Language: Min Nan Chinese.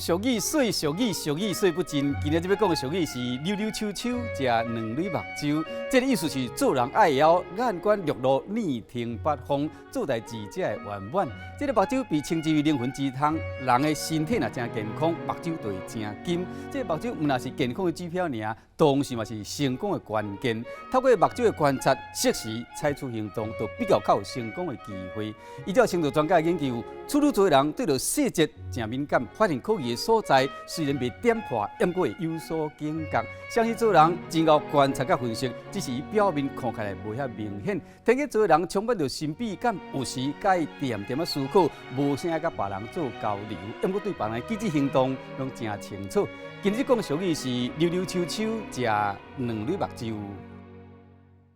俗語，說俗語，俗語說不盡。今仔日欲講的俗語是溜溜秋秋，食兩蕊目睭。這个意思是做人愛會曉眼觀六路，耳聽八方，做代誌才會圓滿。這个目睭被稱之為靈魂之窗，人的身體若誠健康，目睭就會誠金。這个目睭毋但是健康的指標爾，同時嘛是成功的關鍵。透過目睭的觀察，適時採取行動，就比較較有成功的機會。依照星座專家的研究，處女座的人對著細節誠敏感，發現可疑的所在，雖然袂點破，毋過會有所警覺。雙魚座人真𠢕觀察佮分析，只是伊表面看起來無遐明顯。天蠍座的人充滿著神秘感，有時佮意恬恬仔思考，無啥愛佮別人做交流，毋過對別人的舉止行動攏誠清楚。今日講俗語是溜溜秋秋，食兩蕊目睭。